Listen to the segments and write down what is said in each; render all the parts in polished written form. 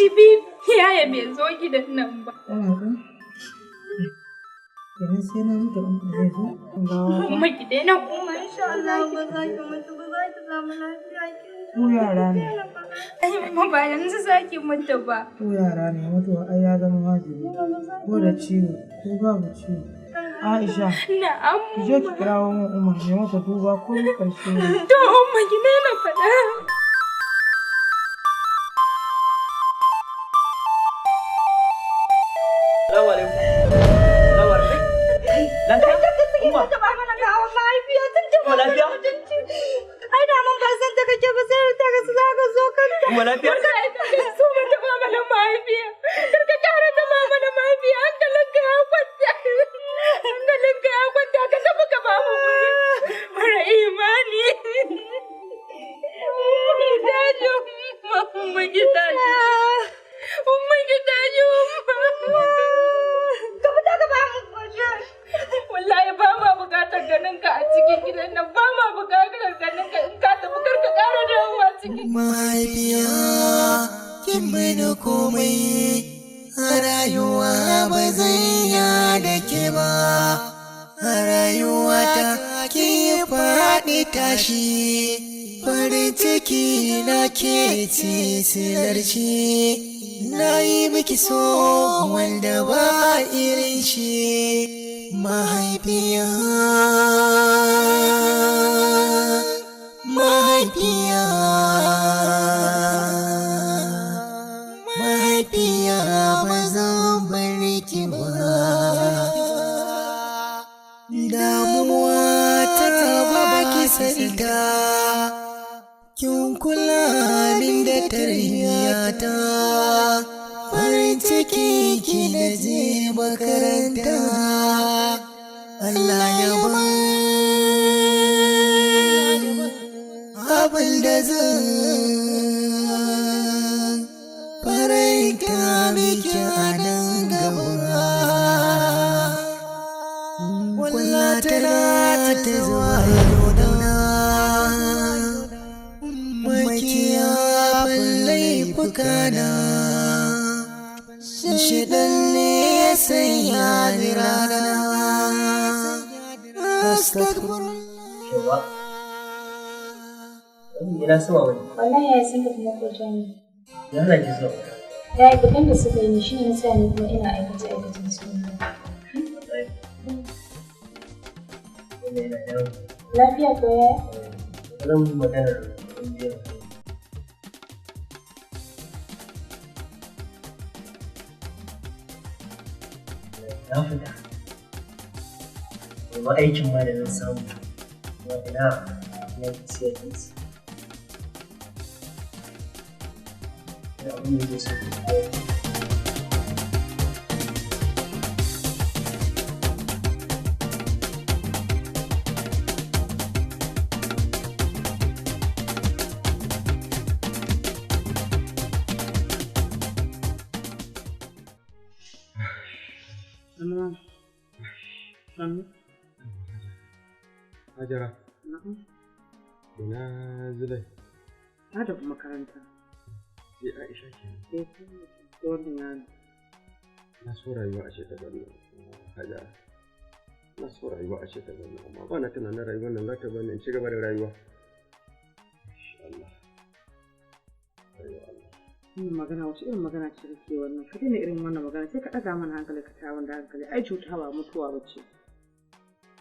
Jibi yaya bai zo gidan nan ba. Kenan sai na mutu an zai zo. Umma ki daina kuka. Insha Allah ba za ki mutu ba, za ki samu lafiya. Ku yara ne. Ai umma ba yanzu za ki mutu ba. Ku yara ne, mutuwa ai ya zama wajibi. Ko da ciwo ko babu ciwo. Aisha. Na'am. Ki je ki kirawo min Umar ya masa duba ko karshe ne. To umma ki daina faɗa. Salamu alaikum. Salamu alaikum. Lafiya? Umma. Taɓa mana gawa mahaifiya tun da Umma lafiya? Ai da mun ba san ta kake ba sai ta ga za ka zo kanta. Umma lafiya? So mun taɓa mana mahaifiya. Kar ka ƙara taɓa mana mahaifiya. Hankalinka ya kwanta. Hankalinka ya kwanta ka tafi ka ba mu guri. Mara imani. Umma ki tashi umma. Umma ki tashi. Umma ki tashi umma. Ka fita ka ba mu guri. Wallahi ba ma buƙatar ganin ka a cikin gidan nan, ba ma buƙatar ganin ka, in ka tafi kar ka ƙara dawowa cikin. Mahaifiya, kin mini komai a rayuwa, ba zan ya da ke ba. A rayuwa ta ki faɗi tashi, farin ciki na ke ce silar shi. Na yi miki so wanda ba irin shi. Mahaifiya, mahaifiya, mahaifiya, ba zan bar ki ba. Damuwa ta ba ki santa, kin kula min da tarbiyata. Farin ciki ki na je makaranta. Allah ya ba abin da zan faranta miki a nan gaba. Walla tana ta zuwa idona, makiya laifuka na, shidan ne ya sanya ni rana. Astagfirullah. Yawa. Wannan ina sama wani. Wallahi ya sun tafi makota ne. Ya hana ki zuwa. Ya yi fitan da suka yi shi ne na sa ni kuma ina aikace aikacen cikin gida. Wannan yana damu. Lafiya ko yaya? Zan yi maganar ƙungiyar. Na fita. Domin aikin ma da zan samu. Kuma ina na siya kinsi. Ina abin da yake so. Sannu. Hajara, ina Zulai? Ta tafi makaranta. Sai Aisha ke. Eh, sai wannan yaro. Na so rayuwa a ce ta bani, Hajara. Na so rayuwa a ce ta bani, amma ba na tunanin rayuwar nan za ta bani in ci gaba da rayuwa. Insha Allah. Rayuwa Allah. Wannan magana wace irin magana ce kake wannan? Ka daina irin wannan magana, sai ka ɗaga mana hankali, ka tawon da hankali. Ai cuta ba mutuwa ba ce.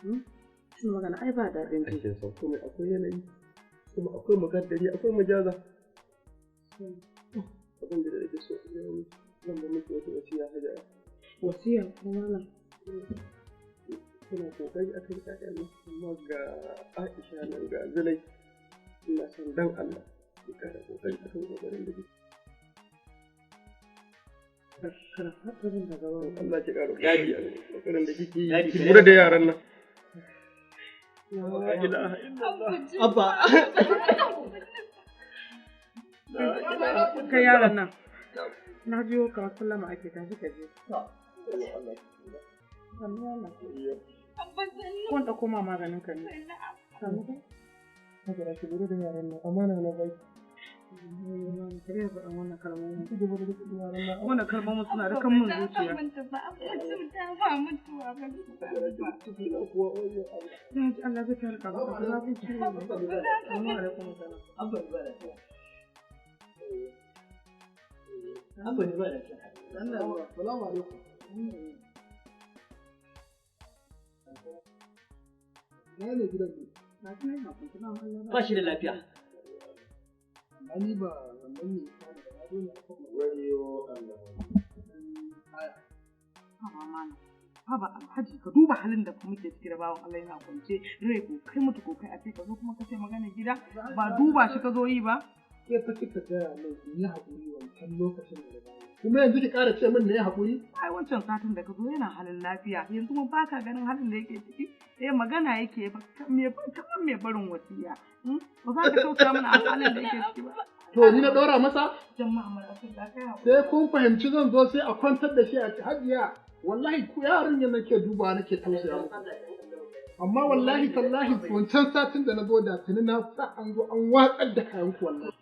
Wannan magana ai ba daɗin ji. Aikin san komai akwai yanayi, kuma akwai mukaddari, akwai majaza. Abin da nake so in gaya miki, zan ba miki wata wasiya, Hajara. Wasiya ko malam? Kuna kokari akan ƴaƴan nan, amma ga Aisha nan ga Zulai. Ina son dan Allah ki ƙara kokari akan kokarin da kike. Kana fatan da gaba. Allah ki ƙara kokari a kokarin da kike yi. Ki lura da yaran nan. La ilaha illallah. Abba. Kai yaron nan. Na jiyo kamar sallama ake, tashi ka je. Sannu malam. Ko in ɗauko ma maganin ka ne? Sannu dai. Hajara, ki lura da yaran nan, amana na baki. Wannan kalmomin suna da kan mun zuciya. Allah zai kare ka. Assalamu alaikum. Na ne gidan ne. Ba shi da lafiya. Amma ni ba wannan ne ya kawo ba, na zo ne akan Wayo Allah. Haba malam. Haba Alhaji ka duba halin da muke ciki da bawan Allah yana kwance rai ko kai mutu ko kai a ce ka zo kuma ka ce magana gida ba duba shi ka zo yi ba. Ke fa kika gaya min in yi haƙuri wancan lokacin da na dawo. Kuma yanzu ki ƙara ce min na yi haƙuri? Ai wancan satin da ka zo yana halin lafiya yanzu kuma baka ganin halin da yake ciki eh magana yake ba me kamar me barin wasiya. Ba za ka tausaya mana a halin da yake ciki ba. To ni na ɗora masa? Jama'a mara da kai haƙuri. Sai kun fahimci zan zo sai a kwantar da shi a ce hajiya wallahi ku yaran yana nake duba nake tausaya muku. Amma wallahi tallahi wancan satin da na zo da tuni na sa an zo an watsar da kayan ku wallahi.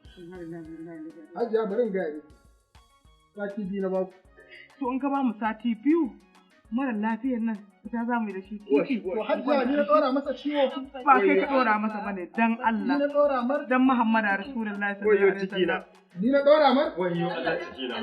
Hajiya bari in gaya miki. Sati 2 na baku. To in ka ba mu sati 2 mara lafiyar nan fita za mu yi da shi titi. To hajiya ni na ɗora masa ciwo. Ba kai ka ɗora masa bane dan Allah. Ni na ɗora mar. Dan Muhammadu Rasulullahi sallallahu Wayo alaihi cikina. wasallam. Ni na ɗora mar. Wayo Allah cikina.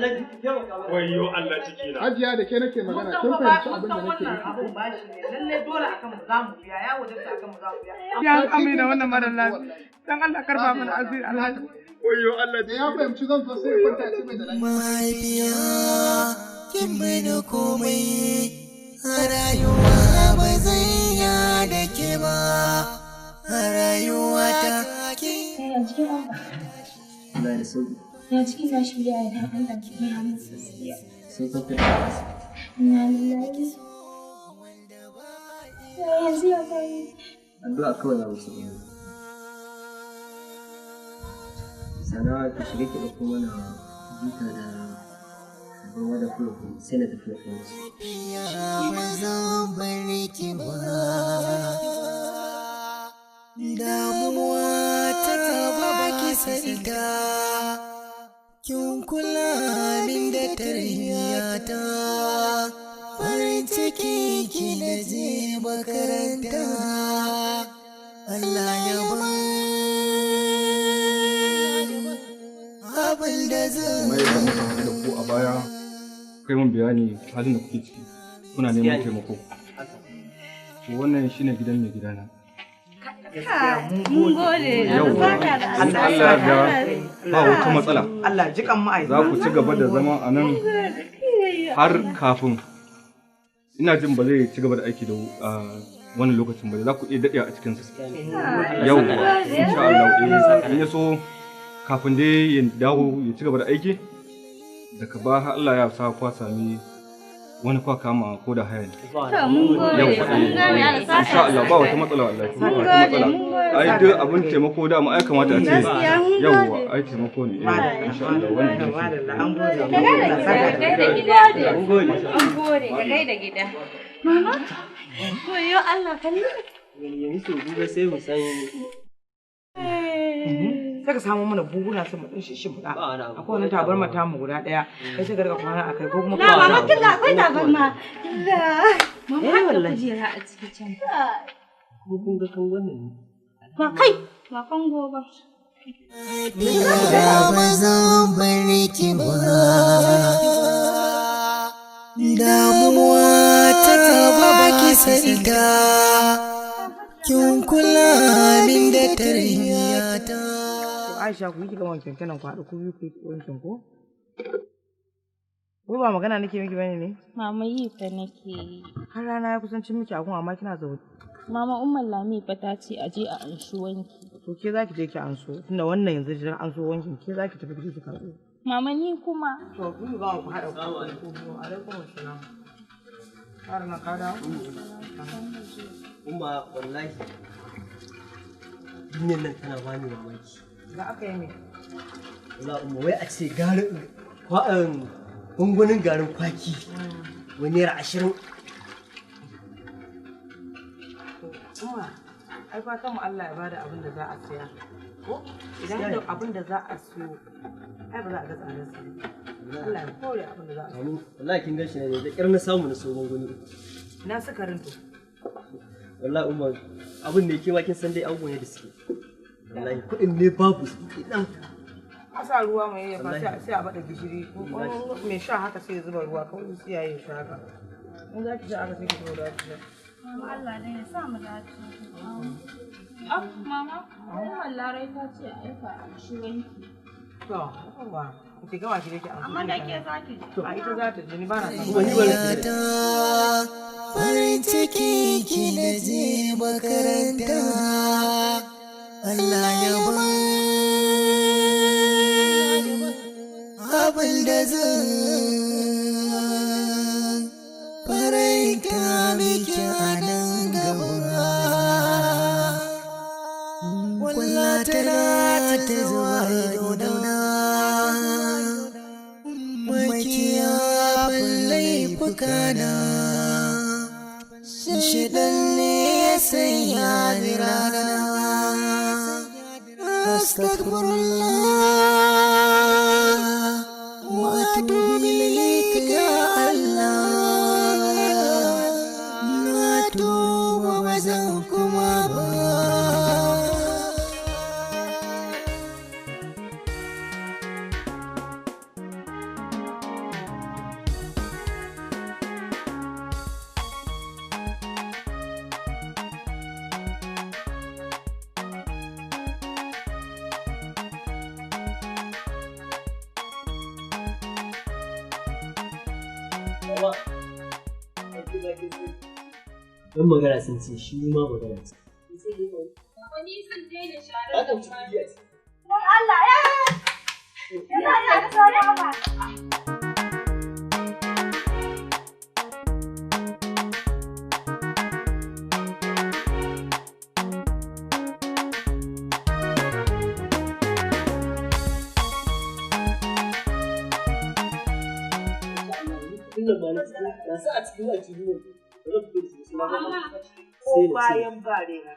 Wayo Allah cikina. Hajiya da ke nake Mun magana san kin fa ba fahimci mun abin da san nake wannan nufi. abun bashi ne lalle dole akan mu za mu biya ya wajabta akan mu za mu biya. Ya amina wannan mara lafiya. Dan Allah karba mana asiri Alhaji. Wayo Allah Da ya fahimci zan zo sai ya kwanta ya ce bai da lafiya. Mahaifiya, kin mini komai a rayuwa ba zan ya da ke ba, a rayuwa ta kin Ya jikin Abba. Allah da sauki. Ya cikin nashi ya dan Allah ki gaya min gaskiya. Sai kwantar da kansa. Inna lillahi. Ya yanzu ya bani. Addu'a kawai za mu ci gaba. Sana ki shiga ki ɗauko mana buta da ruwa da fulofi sai na tafi da kansu. ba zan bar ki ba. Damuwa ta ba ki santa, kin kula min da tarbiyata. Farin ciki ki na je makaranta, Allah ya ba abin da zan Kamar yadda muka haɗu da ku a baya, kai mun bayani halin da kuke ciki. Kuna neman taimako. To wannan shine gidan mai gidana. Mun gode. Yawwa. In Allah ya yarda ba wata matsala. Allah jikan ma'aikata. Za ku ci gaba da zama a nan har kafin ina jin ba zai ci gaba da aiki da wannan lokacin ba za ku iya daɗewa a cikinsa. Yawwa, insha Allah eh in ya so kafin dai ya dawo ya ci gaba da aiki daga ba har Allah ya sa kwa sami wani kwa kama ko da haya ne. To mun gode. Yawwa, Mun gode. eh, Allah saka. insha Allah ba wata matsala wallahi. Ba Mun wata gode, matsala. mun gode. Ai duk abin taimako dama ai kamata a ce. Gaskiya, mun gode. Yawwa, ai taimako ne. Eh, insha Allah wannan shi. An gode. Ka gaida gida. Mun gode. Mun gode ka gaida gida. Mama. Wayo Allah kalli. Yanzu sau gobe sai mu san Sai ka samu mana buguna sai mu ɗin shi shimfiɗa. Ba wani abu. Akwai wani tabarma tamu guda ɗaya. Kai sai ka riƙa kwana a kai ko kuma Na mama kin ga akwai tabarma. La. Mama Eh, har da wallahi. kujera a ciki can. Ko kun ga kan wannan ne. Ba kai. Ba kango ba. Ba zan bar ki ba. Damuwa ta ba ki santa, kin kula min da tarbiyata. To Aisha ku yi kika wankin kenan ku haɗu ku biyu ku yi wankin ko? Ko ba magana nake miki bane ne? Mama yi fa nake yi. Har rana ya kusanci miki akun amma kina zaune. Mama Umar Lami fa ta ce a je a anshi wanki. To ke za ki je ki anso tunda wannan yanzu jiran anso wankin ke za ki tafi ki je ki karɓo. Mama ni kuma. To ku ba ku haɗa ku ku biyu alaikum assalam. Har na ka dawo? Umma wallahi duniyar nan tana bani mamaki. Da aka yi me? Wala umma wai a ce garin kwa'an gwangwanin garin kwaki wai naira 20. Umma ai fatan mu Allah ya bada abin da za a saya. Ko idan da abin da za a siyo ai ba za a ga tsadar sa. Allah ya kore abin da za a siyo. Wallahi kin gan shi ne da kyar na samu na so gwangwani uku. Na sukarin to. Wallahi umma abin ne ke ma kin san dai abubuwan yadda suke. Wallahi kuɗin ne babu su idan A sa ruwa mai yayyafa sai a bada gishiri mai sha haka sai ya zuba ruwa kawai sai ya yi sha haka. In za ki sha haka sai ki zuba ruwa ki sha. Mama Allah ne ya sa mu dace. Ah, mama, Umar Larai ta ce a aika a shi wanki. To, yawa. Ki gama ki dake amsa. Amma da ke za ki ji. A ita za ta ji ni ba na son. Farin ciki ki na je makaranta Allah ya ba abin da zan faranta miki a nan gaba. Kwalla tana ta zuwa idona makiya laifuka na shidan ne ya sanya ni rana astaghfirullah wa atubu ilayka ya Allah na tuba ba zan kuma ba. Don magana sun ce shi ma magana ce. Wani zan daina sharar da ma. Don Allah ya Yana da salama. Ina ma na sa a cikin aljihu ne. Ba zan fito da su sai na gama. Ko bayan ba rena.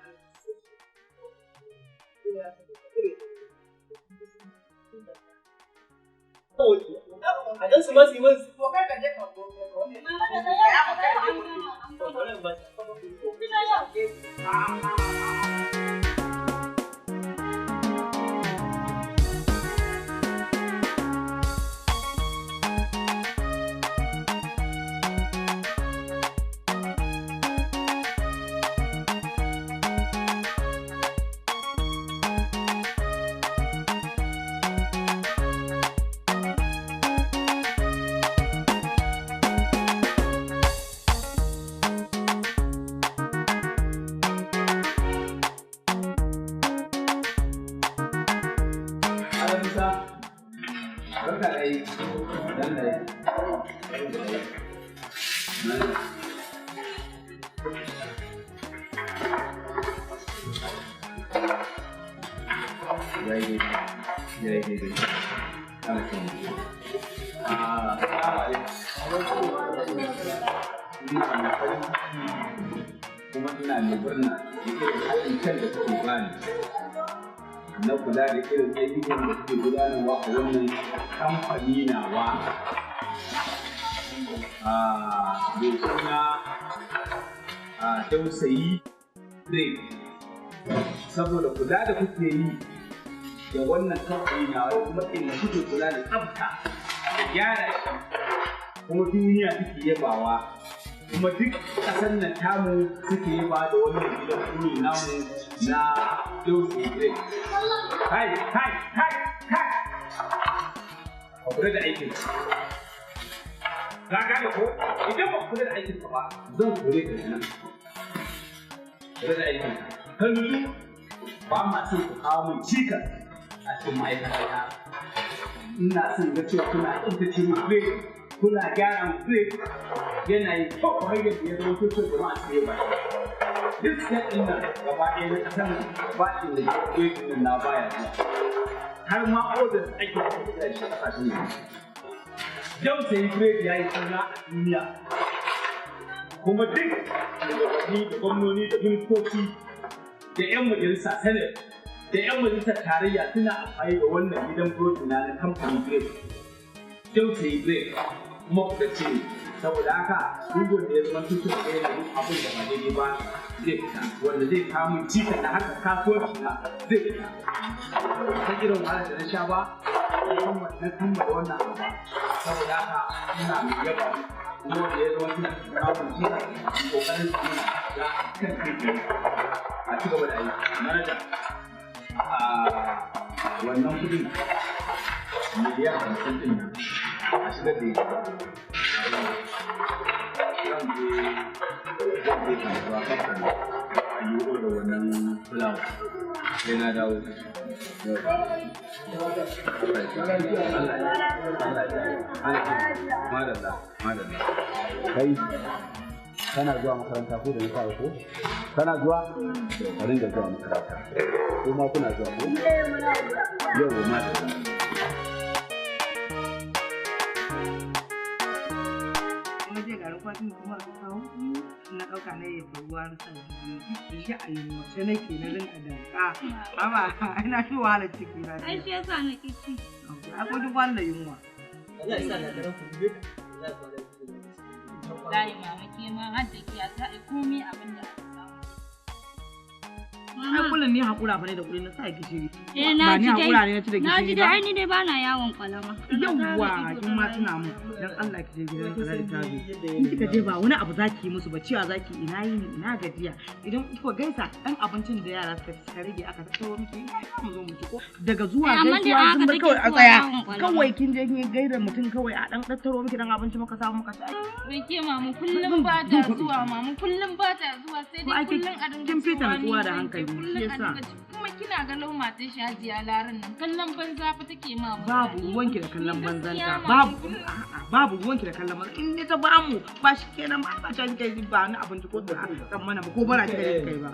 A dan su ma su yi masu. Ko kai ka je ka Kuma ina mai murna da irin haɗin kan da kuke bani na kula da irin ayyukan da kuke gudanarwa a wannan kamfani nawa mai suna Dausayi Trade. Saboda kula da kuke yi da wannan kamfani nawa da kuma inda kuke kula da tsafta da gyara shi kuma duniya take yabawa kuma duk ƙasar nan tamu suke yaba da wannan gidan kuri namu na Dausayi Trade. Kai, kai, kai, kai! Ka kula da aikin ka. Ka gane ko? Idan ba kula da aikin ka ba, zan kore ka nan. Kula da aikin ka. Ka nutsu ba ma son ku kawo min cikas a cikin ma'aikata. Ina son ga cewa kuna tsaftace min plate, kuna gyara min plate, yana yin kyau kamar yadda ya zama kyau jama'a su yi ba. Duk state ɗin nan gaba ɗaya na ƙasar nan ba inda plate ɗin na baya zuwa. Har ma orders ake tafiya da shi ƙasashen waje. Dausayi Trade ya yi suna a duniya. Kuma duk shugabanni da gwamnoni da ministoci da 'yan majalisa senate Da 'yan majalisar tarayya suna amfani da wannan gidan burodi na na kamfanin Grape. Dausayi Grape kuma kudace ne. Saboda haka duk wanda ya zama tutun ɗaya da yin abin da ba daidai ba zai fita wanda zai kawo min cikas da haka kasuwanci na zai fita. Ta irin wahalar da na sha ba na kammala wannan abu ba. Saboda haka ina mai yaba kuma wanda ya zama suna kawo min cikas kokarin su nuna ga kan kai a ci gaba da aiki. Manaja a wannan kudin 50 miliyan din nan a shigar da ita. Zan je kasuwa kamfani a yi oda wannan fulawa sai na dawo. Madalla, madalla. Kai, kana zuwa makaranta ko da na fara ko? Kana zuwa? Ka ringa zuwa makaranta. Ko ma kuna zuwa ko? Yau madalla. Kuma je garin kwakin da kuma ka kawo na ɗauka na yadda ruwa na sa shi a yunwace nake na rinka danka. Amma ina shi wahalar ciki na. Ai shi yasa na ƙi ci. Ai ko duk wani da yunwa. Allah ya sa na garin ku dube ka. Za ku ga Wallahi mama ke ma har da ke za a yi komai abin da aka samu. Ai kullum ni haƙura fa ne da kuɗi na sa gishiri. Eh na Ba ni ji dai. haƙura ne na ci da Na ji gishiri dai ba. ai ni dai bana yawon kwalama. Yawwa kin ma tuna mun dan Allah ki je gidan Alhaji Tazo. In kika je ba wani abu zaki yi musu ba cewa zaki ina yini ina gajiya. Idan kuka gaisa dan abincin da yara suka ci suka rage aka tattaro miki ina za mu zo mu ci ko daga zuwa Eh, amma dai gaisuwa haka sun bar take kawai a zuwa tsaya. yawon kwalama. Kawai kin je kin gaida mutum kawai a dan tattaro miki dan abinci muka samu muka ci. Wai ke mama kullum ba ta zuwa mama kullum ba ta zuwa sai To dai ai kullum a dinga kin fita cewa ni natsuwa da zan je, hankali, shi kullum a yasa. dinga kuma kina ganin matar shi Hajiya Laran nan kallon banza fa take ma Babu mutane. ruwanki da kallon Ni banzanta gaskiya mama babu a'a, babu ruwanki da kallon banza in dai ta bamu ba shi kenan ba ba ta kika yi ba ni abinci ko da kan mana ba ko bara kika yi kai ba.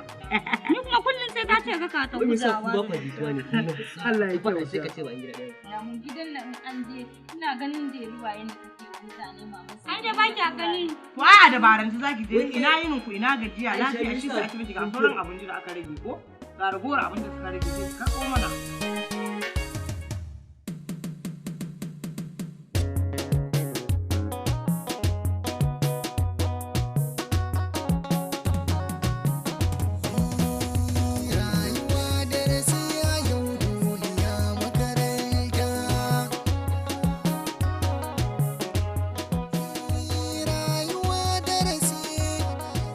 Ni kuma kullum sai ta ce kaka ta Wai me yasa ku gudawa. ba ku jituwa ne kullum? Allah ya Faɗa sai kyauta. ka ce ba an gida ɗaya. Ya mun gidan nan in an je ina ganin da ruwa yanda take wa mutane mama. Ai da ba kya gani. To ai a dabarance zaki je ina yinin ku ina gajiya lafiya shi sa ake miki ga sauran abinci da aka rage ko ga ragowar abinci da suka rage sai ki karɓo mana. Rayuwa darasi a yau duniya makaranta. Rayuwa darasi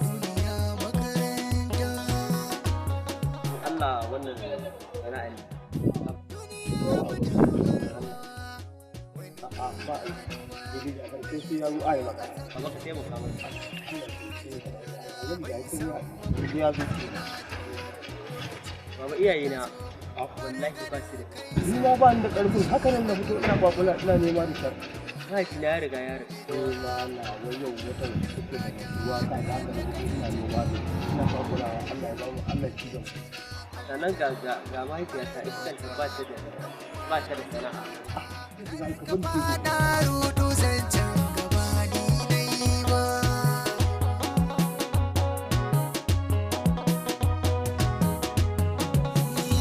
duniya makaranta. Allah wannan sana'a ne. A'a ba aiki. Daidai da farko sai ya zo a yi maka. Amma ka taimaka mana. Sai ya zo. Baba iyayena wallahi ba su da ƙarfi. Ni ma ba ni da ƙarfin haka nan na fito ina kwakula ina nema da shar. Mahaifina ya riga ya rasu. Sai ma na wai yau watan uku da rasuwa ka ga haka na fito ina nema da ina kwakulawa Allah ya ba mu Allah ya ci gaba. Sannan ga ga ga mahaifiyata ita kanta ba ta da ba ta da sana'a. Faɗa rudu zancen gaba ni dai ba.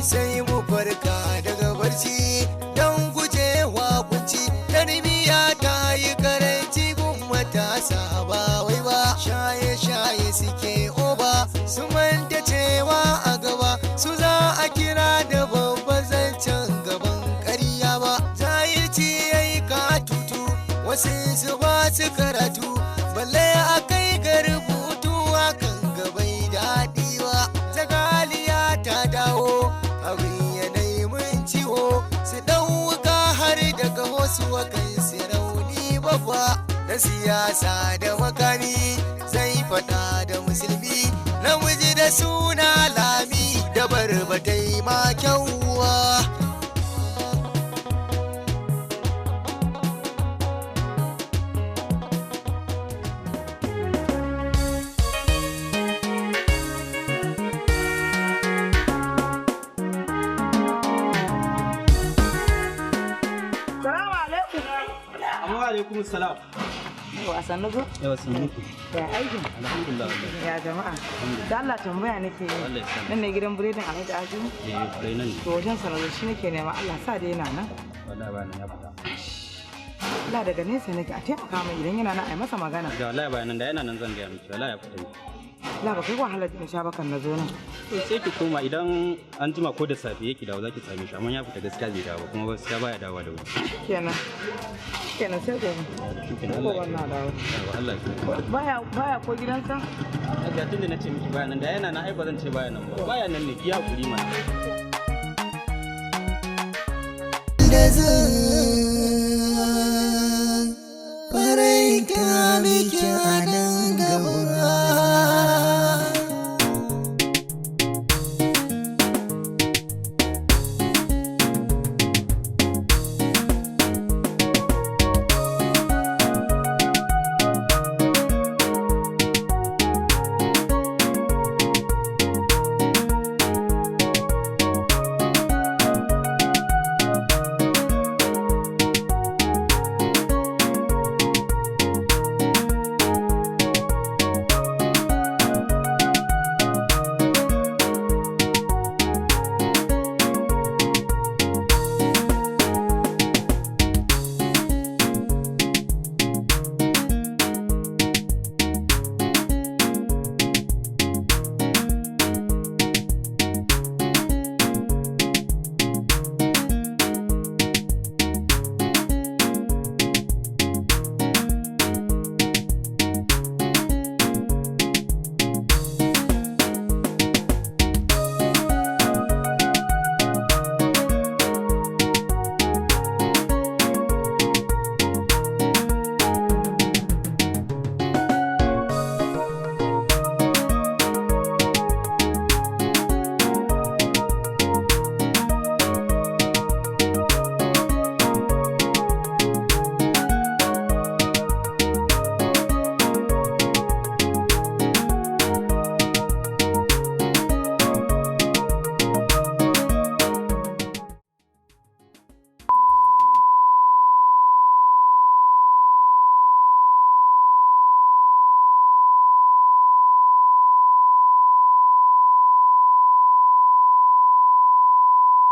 Sai mu farka daga barci don gujewa kunci tarbiya ta yi karanci gun matasa ba wai ba shaye-shaye suke oba su manta cewa a gaba su za a kira da babban zancen gaban ƙarya ba jahilci ya yi katutu wasu su ba su karatu balle a kai ga rubutu akan gabai daɗi ba jagaliya ta dawo abin yanayi mun ciwo su ɗauka har daga wasu akan su rauni babba na siyasa da makami zai faɗa da musulmi namiji da suna lami da barbatai ma kyauwa. Salamu alaikum. Amma alaikum salam. Yawa sannu ko? Yawa sannu ku. Ya aikin? Alhamdulillah. Ya jama'a. Da Allah tambaya nake yi. Allah ya sani. Nan ne gidan biredin Alhaji Ajihu? Eh, dai nan ne. To wajen sa nazo shi nake nema Allah sa dai yana nan. Wallahi ba nan ya fita. Allah daga nesa nake a taimaka min idan yana nan a yi masa magana. Da wallahi ba nan da yana nan zan gaya miki wallahi ya fita ne. Allah ba kai wahala da sha bakan na zo nan. To sai ki koma idan an jima ko da safe yake dawo zaki same shi amma ya fita gaskiya bai dawo ba kuma gaskiya baya dawowa da wuri. Kenan. Kenan sai gobe. Shikenan Ko Allah ya wannan dawo. Yawa Allah ya kiyaye. Baya baya ko gidansa? Hajiya tunda na ce miki baya nan da yana nan ai ba zan ce baya nan ba. Baya nan ne ki hakuri mana. Da zan faranta miki